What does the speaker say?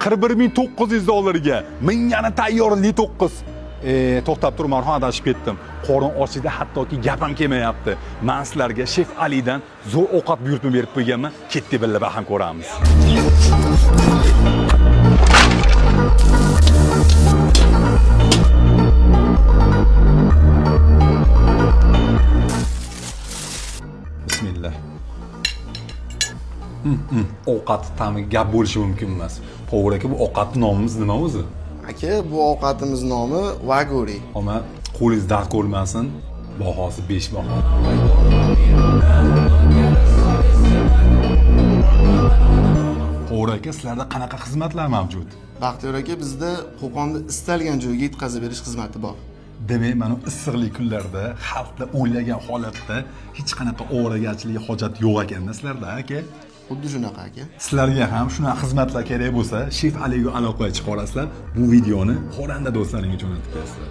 41 900 dollarga mingani tayyor Li 9. To'xtab tur, marhum, adashib ketdim. Qorin ochida hattoki gap ham kelmayapti. Man sizlarga Shef Alidan zo'r ovqat buyurtma berib qo'yganman. Ketdik, birga baham ko'ramiz. Bismillah. Ovqat ta'mi gap bo'lishi mumkin emas. Povur aka, bu ovqatni nomimiz nima o'zi? Aka, bu ovqatimiz nomi vaguri. Ammo qo'lingiz dard ko'rmasin. Bahosi 5 baho. Povur aka, sizlarda qanaqa xizmatlar mavjud? Baxtiyor aka, bizda Qo'qonda istalgan joyga yetkazib berish xizmati bor. Demak, mana issiqli kunlarda xalqda o'ylagan holatda hech qanaqa ovoragarchilik hojat yo'q ekanda sizlarda, aka. Xuddi shunaqa, aka. Sizlarga ham shunaqa xizmatlar kerak bo'lsa, Shef Aliga aloqaga chiqa olasizlar. Bu videoni xonanda do'stlaringga jo'natib qo'yasizlar.